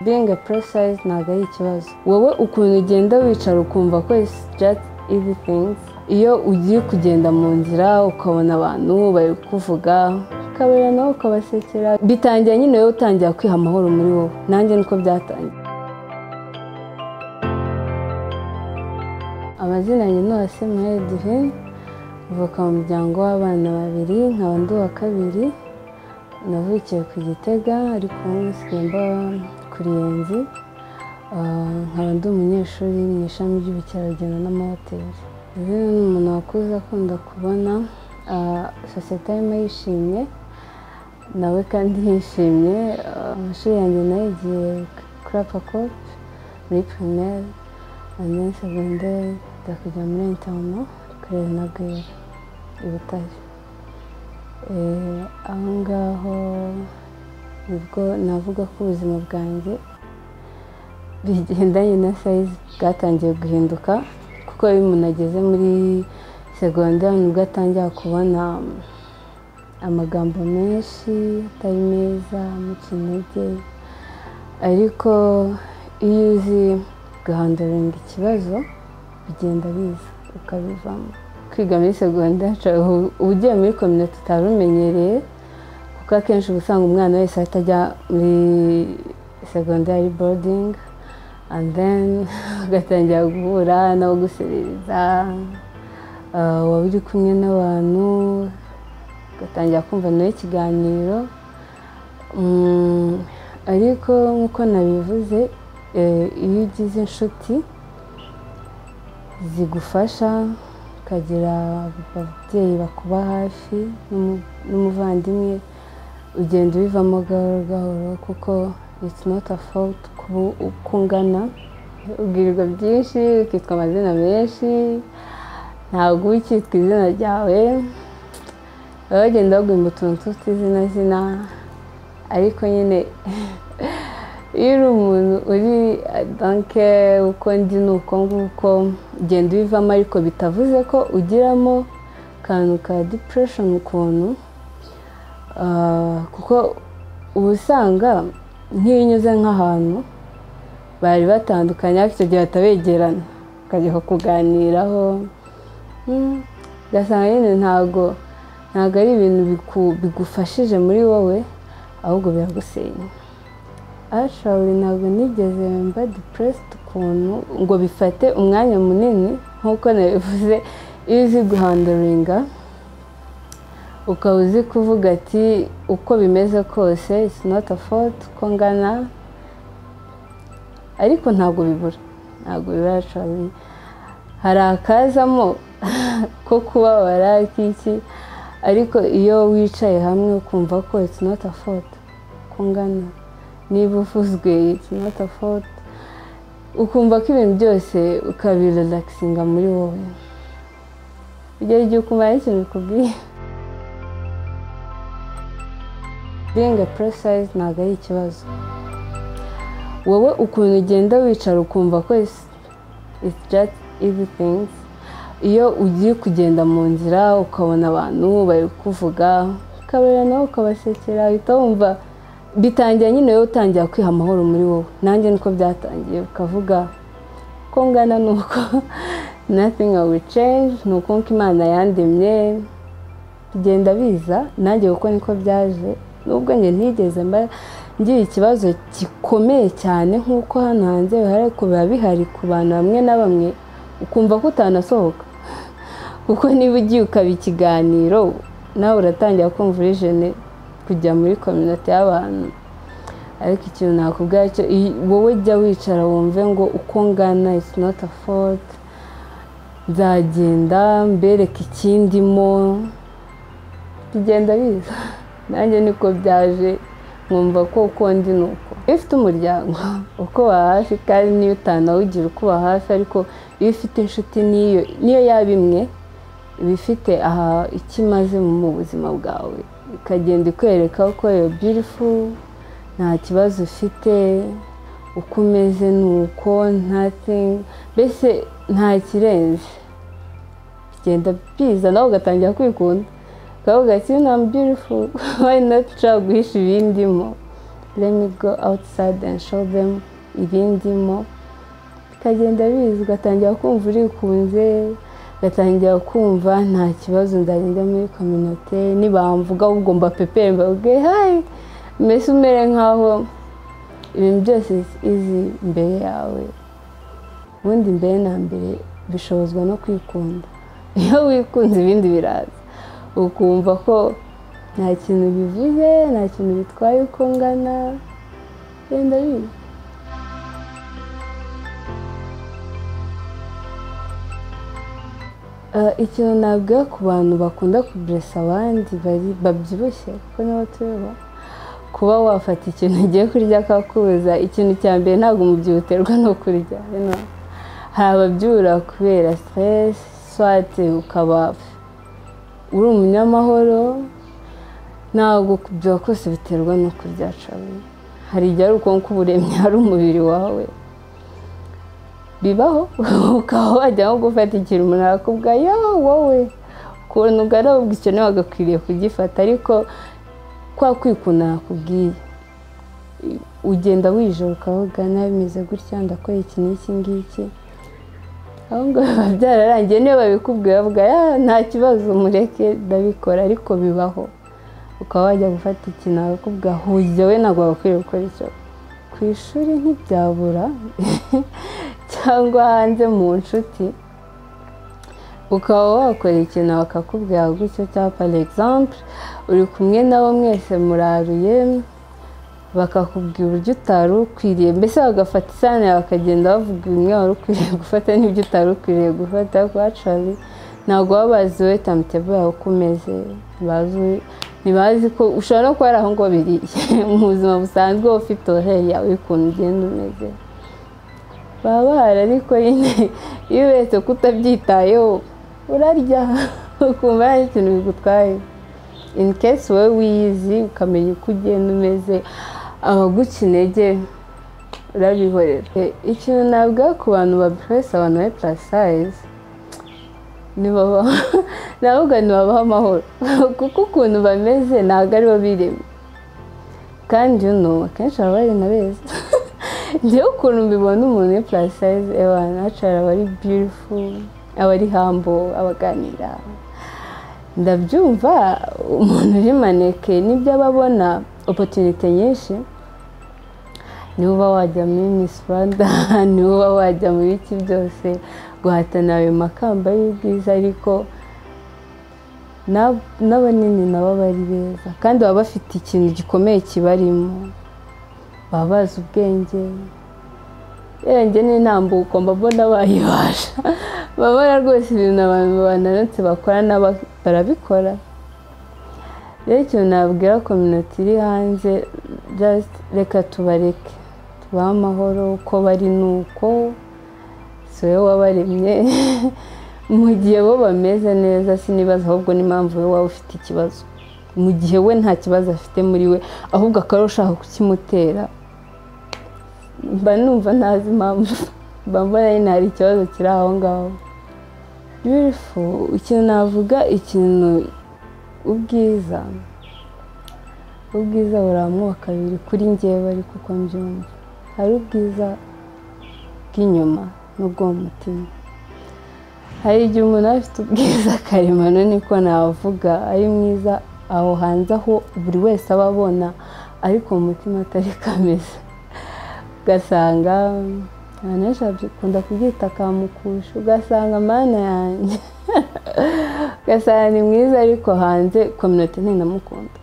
Being a plus size ntabwo ari ikibazo. Wowe ukuntu ugenda wicara ukumva ko it's just easy things. Iyo ugiye kugenda mu nzira ukabona abantu bari kuvuga, ukabera nawe ukabasekera, bitangira nyine wowe utangira kwiha amahoro muri wowe. Nanjye niko byatangiye. Amazina yanjye ni Uwase Muhire Divine, mvuka mu muryango w'abana babiri, nkaba ndi uwa kabiri. Navukiye ku Gitega ariko ubu nsigaye mba ku Ruyenzi. Nkaba ndi umunyeshuri mu ishami ry'ubukerarugendo n'amahoteli. Divine ni umuntu wakuze akunda kubona sosiyete arimo yishimye, nawe kandi yishimye. Amashuri yanjye nayigiye kuri APACOPE muri primaire, and then secondaire nza kujya muri internat kuri Renagwera i Butare. Aho ngaho nibwo navuga ko ubuzima bwanjye bigendanye na size bwatangiye guhinduka, kuko iyo umuntu ageze muri secondaire nibwo atangira kubona amagambo menshi atari meza amuca intege, ariko iyo uzi guhandoringa ikibazo bigenda biza ukabivamo. Kwiga muri secondaire uba ugiye muri communauté utari umenyereye, kuko akenshi uba usanga umwana wese ahita ajya muri secondary boarding, and then ugatangira guhura n'abaguserereza, waba uri kumwe n'abantu ugatangira kumva nawe ikiganiro. Ariko nk'uko nabivuze, iyo ugize inshuti zigufasha, ukagira ababyeyi bakuba hafi n'umuvandimwe, ugenda ubivamo gahoro gahoro, kuko it's not a fault kuba uko ungana. Ubwirirwa byinshi, ukitwa amazina menshi, ntabwo uba ukitwa izina ryawe, baba bagenda baguhimba utuntu tw'utuzinazina, ariko nyine iyo uri umuntu uri danke uko ndi ni uko nguko ugenda ubivamo, ariko bitavuze ko ugiramo akantu ka depression ukuntu, kuko uba usanga nk'iyo unyuze nk'ahantu bari batandukanye, ariko icyo gihe batabegerana ukajya kuganiraho, ugasanga nyine ntabwo ari ibintu bigufashije muri wowe, ahubwo biragusenya. Actually ntabwo nigeze mba depressed ukuntu ngo bifate umwanya munini, nk'uko nabivuze, iyo uzi guhandoringa ukaba uzi kuvuga ati uko bimeze kose it's not a fault ko ngana, ariko ntabwo bibura, ntabwo bibura. Actually hari akazamo ko kubabara k'iki, ariko iyo wicaye hamwe ukumva ko it's not a fault ko ngana, niba uvuzwe it's not a fault, ukumva ko ibintu byose ukabirelaxinga muri wowe, bigera igihe ukumva hari ikintu bikubwiye. Being a plus size ntabwo ari ikibazo. Wowe ukuntu ugenda wicara ukumva ko it's just easy things. Iyo ugiye kugenda mu nzira ukabona abantu bari kuvuga, ukabera nawe ukabasekera, uhita wumva bitangira nyine wowe utangira kwiha amahoro muri wowe. Nanjye niko byatangiye, ukavuga ko ngana nuko nothing will change, ni uko Imana yandemye, bigenda biza. Nanjye kuko niko byaje, nubwo njye ntigeze mba ngira ikibazo gikomeye cyane nk'uko hano hanze bihari, ariko biba bihari ku bantu bamwe na bamwe, ukumva ko utanasohoka, kuko niba ugiye ukaba ikiganiro nawe uratangira kumva uri jene kujya muri communauté y'abantu. Ariko ikintu nakubwira cyo, wowe jya wicara wumve ngo uko ngana it's not a fault, nzagenda mbereke ikindimo, bigenda biza. Nanjye niko byaje, nkumva ko uko ndi ni uko. Iyo ufite umuryango ukuba hafi, kandi niyo utanawugira ukuba hafi, ariko iyo ufite inshuti niyo yaba imwe, iba ifite icyo imaze mu buzima bwawe, ikagenda ikwereka ko you're beautiful, nta kibazo ufite, uko umeze ni uko, nothing, mbese nta kirenze, bigenda biza nawe ugatangira kwikunda, ukavuga ati I'm beautiful, why not nshobora guhisha ibindimo. Let me go outside and show them ibindimo. Bikagenda biza, ugatangira kumva urikunze, ugatangira kumva nta kibazo, nzagenda muri communauté nibamvuga ahubwo mbapepere mbabwire hi, mbese umere nkaho ibintu byose izi imbere yawe. Ubundi mbere na mbere bishobozwa no kwikunda. Iyo wikunze ibindi biraza, ukumva ko nta kintu bivuze, nta kintu bitwaye uko ngana, genda biza. Ikintu nabwira ku bantu bakunda kuburesa abandi babyibushye, kuko nibo turiho, kuba wafata ikintu ugiye kurya akakubuza, ikintu cya mbere ntabwo umubyibuho uterwa no kurya. Hari ababyura kubera stress, soit ukaba uri umunyamahoro, ntabwo kubyibuha kose biterwa no kurya. Hari igihe ari uko uburemye ari umubiri wawe bibaho, ukaba wajya nko gufata ikintu umuntu arakubwira yo wowe ukuntu ugana ubwo icyo nawe wagakwiriye kugifata, ariko kwa kwikunda nakubwiye ugenda wijoro ukavuga bimeze gutya, ndakora iki n'iki ngiki, aho ngaho biba byararangiye. Niyo babikubwiye bavuga nta kibazo mureke ndabikora, ariko bibaho ukaba wajya gufata ikintu akakubwira huye we ntabwo wagakwiriye gukora icyo. Ku ishuri ntibyabura cyangwa hanze mu nshuti, ukaba wakora ikintu bakakubwira gutyo, cyangwa par exemple uri kumwe nabo mwese muraruye, bakakubwira uburyo utari ukwiriye, mbese bagafata isahani bakagenda bavuga bimwe wari ukwiriye gufata n'ibyo utari ukwiriye gufata. Actually ntabwo baba bazi wowe timetable yawe uko umeze, ntibazi ko ushobora no kuba ari aho ngo biriye mu buzima busanzwe ufite oreri yawe ukuntu ugenda umeze, baba bahari, ariko nyine iyo uretse kutabyitayeho urarya ukumva nta kintu bigutwaye. In case wowe wiyizi ukamenya uko ugenda umeze, abaguca intege urabihorera. Ikintu nabwira ku bantu baburesa abantu bari plus size, navuga ntibabaha amahoro kuko ukuntu bameze ntabwo aribo biremye, kandi akenshi baba bari na beza. Njyewe ukuntu mbibona umuntu uri plus size, naturally aba ari beautiful, aba ari humble, abaganira, ndabyumva. Umuntu uri mannequin nibyo aba abona opportunity nyinshi, niba uba wajya muri Miss Rwanda, niba uba wajya mu biki byose guhatana ayo makamba y'ubwiza, ariko n'abanini nabo bari beza kandi baba bafite ikintu gikomeye kibarimo, baba bazi ubwenge. Njye n'intambuko mbabona bayibasha, babona rwose ibintu abantu bananutse bakora barabikora. Rero ikintu nabwira community iri hanze, just reka tubareke tubahe amahoro uko bari, nuko si wowe wabaremye. Mu gihe bo bameze neza sinibaza ahubwo n'impamvu wowe waba ufite ikibazo, mu gihe we nta kibazo afite muri we ahubwo akaba ushaka kukimutera, mba numva ntazi impamvu, mba mbona nyine hari ikibazo kiri aho ngaho. Beautiful, ikintu navuga, ikintu ubwiza, ubwiza buramuka kabiri kuri njyewe, ariko uko mbyumva hari ubwiza bw'inyuma n'ubwo mu mutima. Hari igihe umuntu aba afite ubwiza karemano, niko navuga, ari mwiza aho hanze aho buri wese aba abona, ariko mu mutima atari kameze, ugasanga abantu benshi bakunda kubyita kamukusha, ugasanga mana yanjye, ugasanga ni mwiza ariko hanze community ntinamukunda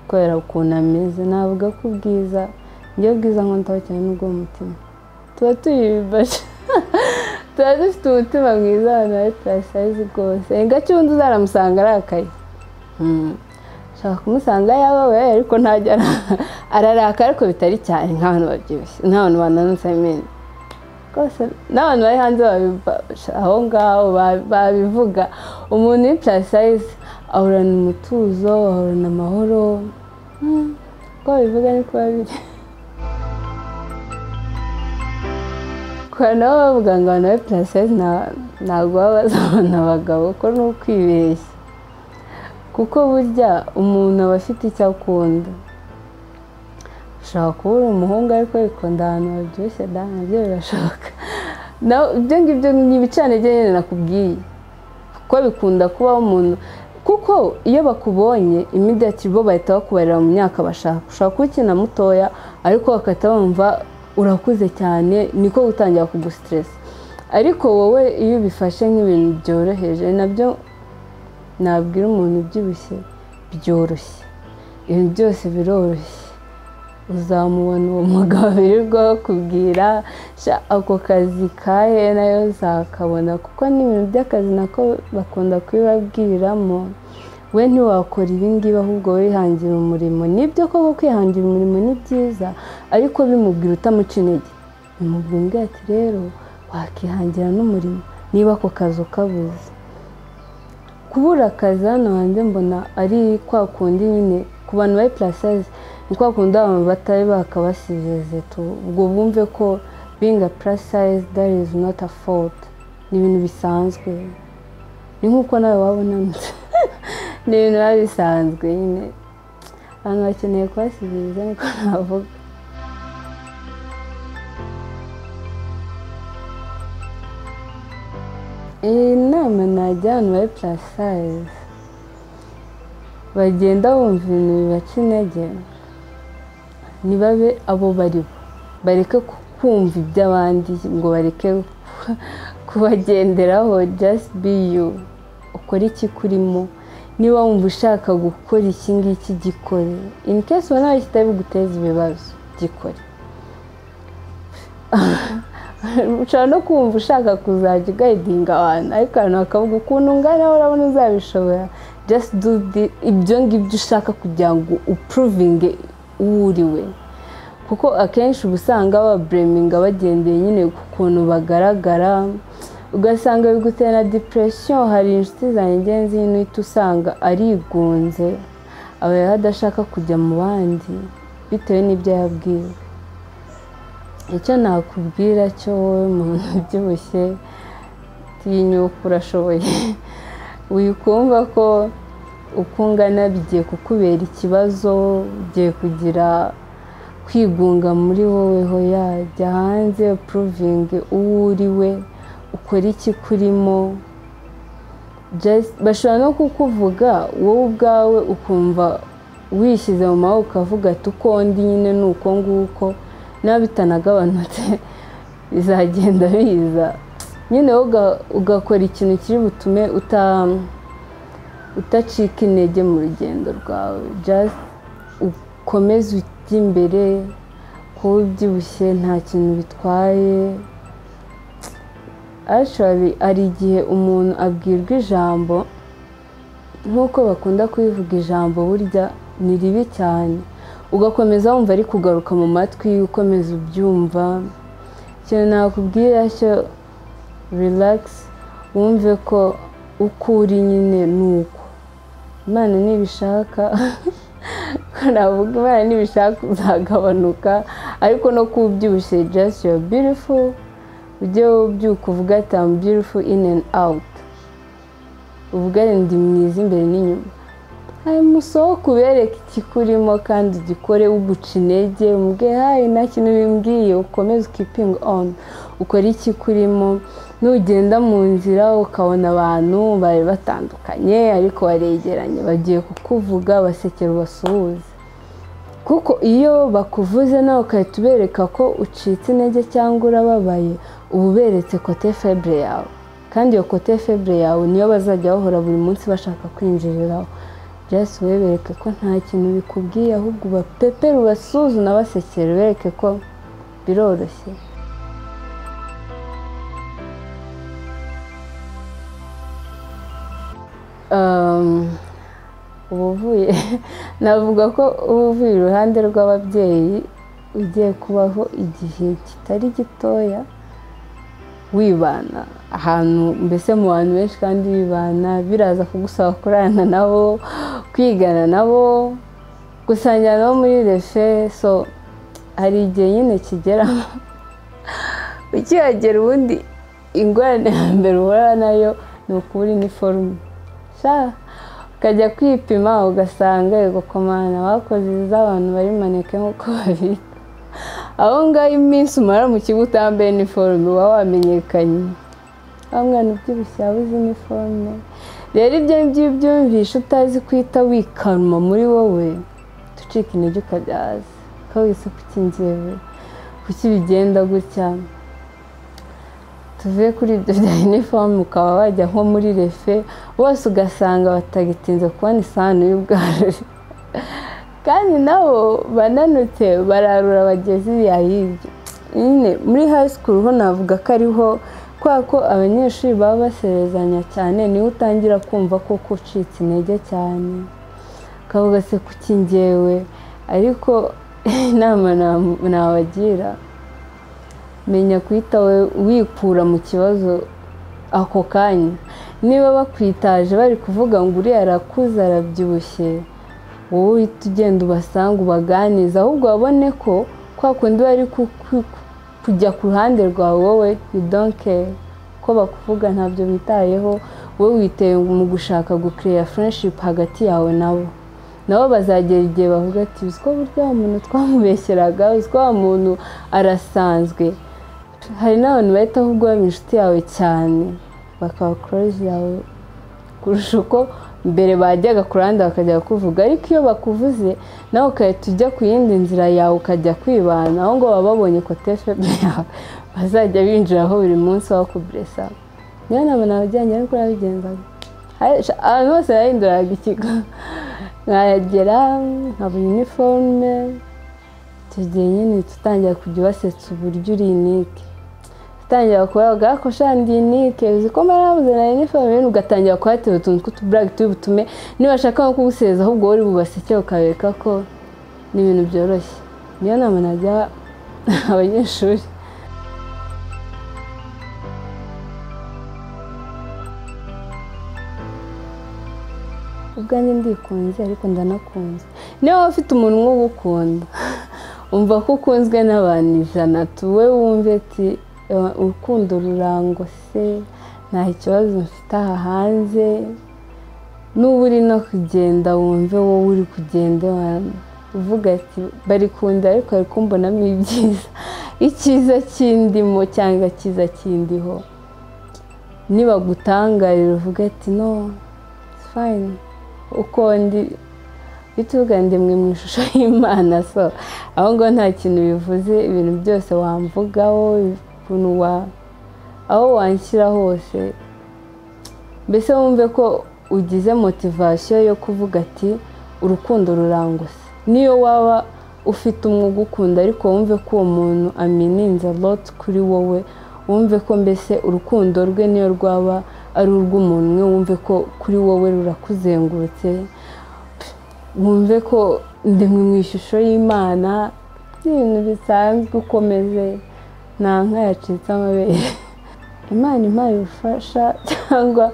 kubera ukuntu ameze. Navuga ko ubwiza, njyewe ubwiza nkundaho cyane n'ubwo mu mutima, tuba tuyibasha, tuba dufite umutima mwiza abantu bari plus size rwose. Gake ubundi uzaramusanga arakaye, ushaka kumusanga yababaye ariko ntajya araraka, ariko bitari cyane nk'abantu babyibushye, nk'abantu bananutse rwose, n'abantu bari hanze aho ngaho babivuga. Umuntu uri plus size ahorana umutuzo, ahorana amahoro, uko babivuga niko biri. Nabo bavuga ngo abantu bari plus size ntabwo baba bazabona abagabo, ko ni ukwibeshya, kuko burya umuntu aba afite icyo akunda, Ushobora kuba uri umuhungu ariko wikunda ahantu habyibushye da, nabyo birashoboka. Ibyo ngibyo ni ibicantege nyine nakubwiye, kuko bikunda kubaho umuntu, kuko iyo bakubonye immediately bo bahita bakubarira mu myaka bashaka. Ushobora kuba ukina mutoya ariko bagahita bumva urakuze cyane, niko gutangira kugustress. Ariko wowe iyo ubifashe nk'ibintu byoroheje, nabyo nabwira umuntu ubyibushye, byoroshye, ibintu byose biroroshye. Uzamubona uwo mugabo birirwa bakubwira, ako kazi kahe nayo uzakabona, kuko n'ibintu by'akazi nako bakunda kubibabwiramo. We ntiwakora ibi ngibi ahubwo wihangira umurimo. Nibyo koko kwihangira umurimo ni byiza, ariko bimubwira utamuca intege, bimubwira ati rero wakihangira n'umurimo niba ako kazi ukabuze. Kubura akazi hano hanze mbona ari kwa kundi nyine ku bantu bari plus size, ni kwa kundi abantu batari bakabasizeze tu, ubwo bumve ko being a plus size that is not a fault, ni ibintu bisanzwe, ni nk'uko nawe waba unanutse, ni ibintu biba bisanzwe nyine, abantu bakeneye kubasizeza niko navuga. Iyi nama najya abantu bari plus size bagenda bumva ibintu bibaca intege, ntibabe abo bari bo, bareke kumva iby'abandi ngo bareke kubagenderaho, just be you, ukore ikikurimo. Niba wumva ushaka gukora iki ngiki gikore, in case ubona kitari buguteze ibibazo gikore. Ushobora no kumva ushaka kuzajya uguidinga abantu, ariko abantu bakavuga ukuntu ungana urabona uzabishobora. Just do ibyo ngibyo ushaka kugira ngo uprovinge uwo uri we, kuko akenshi uba usanga bablaminga bagendeye nyine ku kuntu bagaragara, ugasanga bigutera na depression. Hari inshuti zanjye ngenzi nyine uhita usanga arigunze, aba adashaka kujya mu bandi bitewe n'ibyo yabwiwe. Icyo nakubwira cyo wowe muntu ubyibushye, tinyuka urashoboye, wikumva ko uko ungana bigiye kukubera ikibazo, ugiye kugira kwigunga muri wowe. Hoya, jya hanze uprovinge uwo uri we, ukore ikikurimo. Bashobora no kukuvuga wowe ubwawe ukumva wishyize mu maboko ukavuga ati uko ndi nyine ni uko nguko, niba bitanagabanutse bizagenda biza nyine, ugakora ikintu kiri butume utacika intege mu rugendo rwawe. Just ukomeze ujye imbere, kuba ubyibushye nta kintu bitwaye. Actually hari igihe umuntu abwirwa ijambo, nk'uko bakunda kubivuga, ijambo burya ni ribi cyane, ugakomeza wumva ari kugaruka mu matwi, ukomeza ubyumva. Ikintu nakubwira cyo, relax, wumve ko uko uri nyine ni uko Imana nibishaka, navuga Imana nibishaka uzagabanuka, ariko no kuba ubyibushye just you are beautiful. Ujye ubyuka uvuga ati I'm beautiful in and out, uvuga ndi mwiza imbere n'inyuma. Hanyuma usohoke ubereke ikikurimo kandi ugikore, uguca intege umubwire hayi nta kintu bimbwiye, ukomeze keeping on, ukore ikikurimo. Nugenda mu nzira ukabona abantu bari batandukanye ariko baregeranye, bagiye kukuvuga, basekera ubasuhuze, kuko iyo bakuvuze nawe ugahita ubereka ko ucitse intege cyangwa urababaye, uba uberetse côté faible yawe, kandi iyo côté faible yawe niyo bazajya bahora buri munsi bashaka kwinjiriraho. Just webereke ko nta kintu bikubwiye, ahubwo ubapepere, ubasuhuze, unabasekere, ubereke ko biroroshye. Uba uvuye, navuga ko uba uvuye iruhande rw'ababyeyi, ugiye kubaho igihe kitari gitoya wibana ahantu mbese mu bantu benshi, kandi wibana biraza kugusaba kurarana nabo, kwigana nabo, gusangira nabo muri refe. So hari igihe nyine kigera ukihagera, ubundi ingorane ya mbere uhura nayo ni ukubura iniforume, Ukajya kwipima ugasanga yego komana bakoze iz'abantu bari maneke nk'uko babita. Aho ngaho iminsi umara mu kigo utambaye iniforume uba wamenyekanye, wa mwana ubyibushye yabuze iniforume. Rero ibyo ngibyo ubyumvisha utazi kwita wikaruma muri wowe, ucika intege ukajya hasi, ukaba kuki njyewe, kuki bigenda gutya. Tuve kuri ibyo bya iniforume ukaba wajya nko muri refe bose ugasanga batagitinze kubona isahani y'ubwarure, kandi nabo bananutse bararura bageze iriya hirya. Nyine muri high school ho navuga ko ariho kubera ko abanyeshuri baba baserezanya cyane, niho utangira kumva ko ucitse intege cyane, ukavuga se kuki njyewe. Ariko inama nabagira, menya guhita wikura mu kibazo ako kanya. Niba bakwitaje bari kuvuga ngo uriya arakuze arabyibushye, wowe uhita ugenda ubasanga ubaganiza, ahubwo babone ko kwa kundi bari kujya ku ruhande rwawe wowe you don't care ko bakuvuga, ntabyo bitayeho, wowe witeye mu gushaka gucreate friendship hagati yawe nabo. Nabo bazagera igihe bavuga ati uzi ko burya wa muntu twamubeshyeraga, uzi ko wa muntu arasanzwe. Hari n'abantu bahita ahubwo baba inshuti yawe cyane, bakaba close yawe kurusha uko mbere bajyaga ku ruhande bakajya kuvuga. Ariko iyo bakuvuze nawe ugahita ujya ku yindi nzira yawe ukajya kwibana, aho ngo baba babonye côté faible yawe bazajya binjiraho buri munsi bakuburesa. Niyo nama nabajyanye ariko nabigenzaga, abantu bose bahinduraga ikigo, nkahagera nkabona iniforume. Icyo gihe nyine tutangira kujya ubasetsa uburyo uri unique, utangira kubavuga ko sha ndi unique, uzi ko marabuze na iniforume, ugatangira kuhatera utuntu tw'utuburage turi butume nibashaka nko kuguseza ahubwo wowe uri bubaseke ukabereka ko ni ibintu byoroshye. Niyo nama najya abanyeshuri. Ubwanjye ndikunze ariko ndanakunze. Niba waba ufite umuntu ugukunda, umva ko ukunzwe n'abantu 100, tuwe wumve ati urukundo rurangose, nta kibazo mfite aha hanze. N'uba uri no kugenda wumve wowe uri kugenda uvuga ati bari kunda ariko bari kumbonamo ibyiza, icyiza kindimo cyangwa icyiza kindiho. Nibagutangarira uvuga ati no it's fine, uko ndi bituvuga ndi mwe mu ishusho y'Imana, so aho ngo nta kintu bivuze, ibintu byose wamvugaho, ukuntu aho wanshyira hose, mbese wumve ko ugize motivation yo kuvuga ati urukundo rurangose. Niyo waba ufite umwuga ukunda ariko wumve ko uwo muntu amininze a lot kuri wowe, wumve ko mbese urukundo rwe niyo rwaba ari urw'umuntu umwe, wumve ko kuri wowe rurakuzengurutse, wumve ko ndi mu ishusho y'Imana, n'ibintu bisanzwe ukomeze, nta nka yacitse amabere. Imana impaye ubufasha cyangwa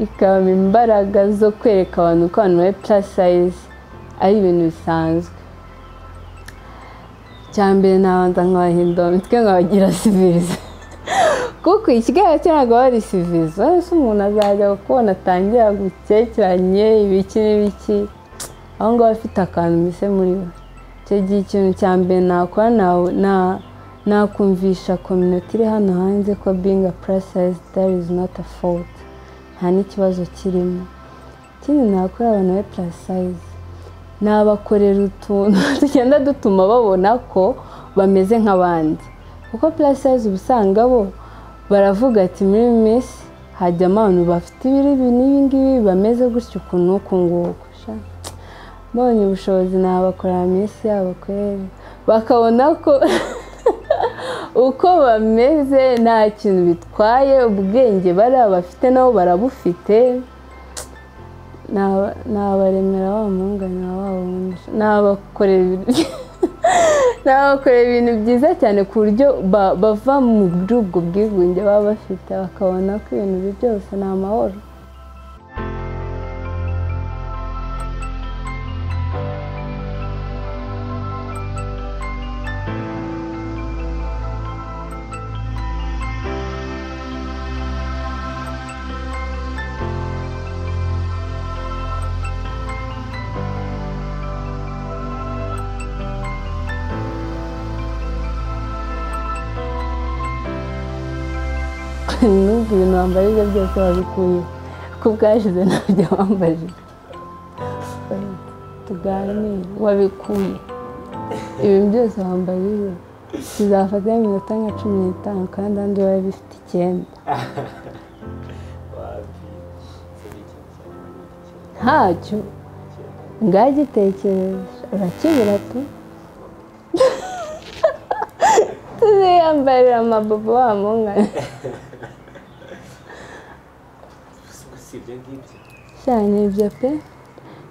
ikampa imbaraga zo kwereka abantu ko abantu bari plus size ari ibintu bisanzwe. Icya mbere nabanza nkabahindura imitwe nkabagira civilize, kuko ikigaragara cyo ntabwo bari civilize. Ese umuntu azajya kubona atangira gukekeranye ibiki n'ibiki, aho ngaho afite akantu mbese muri we. Icyo gihe ikintu cya mbere nakora nakumvisha community iri hano hanze ko being a plus size there is not a fault, nta n'ikibazo kirimo. Ikindi nakora abantu be plus size, nabakorera utuntu tugenda dutuma babona ko bameze nk'abandi, kuko plus size uba usanga bo baravuga ati muri minsi hajyamo abantu bafite ibiri n'ibi ngibi bameze gutya ukuntu n'uku nguku. Mbonye ubushobozi nabakorera minsi yabo kweri, bakabona ko uko bameze nta kintu bitwaye, ubwenge bariya bafite nabo barabufite. Nabaremera wa mungana wabo, nabakorera ibintu byiza cyane ku buryo bava muri ubwo bwigunge baba bafite, bakabona ko ibintu byose ni amahoro. Nubwo ibintu wambajije byose wabikuye ko bwashize ntabyo wambajije. Tuganire wabikuye ibintu byose wambajije tuzafata iminota nka 15 kandi andi biba bifite 9. Ntacyo ngagitekereje urakibura tu tuziyambarira amabobo wa mungana. Cyane ibyo pe,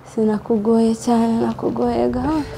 sinakugoye cyane, nakugoye gahoro.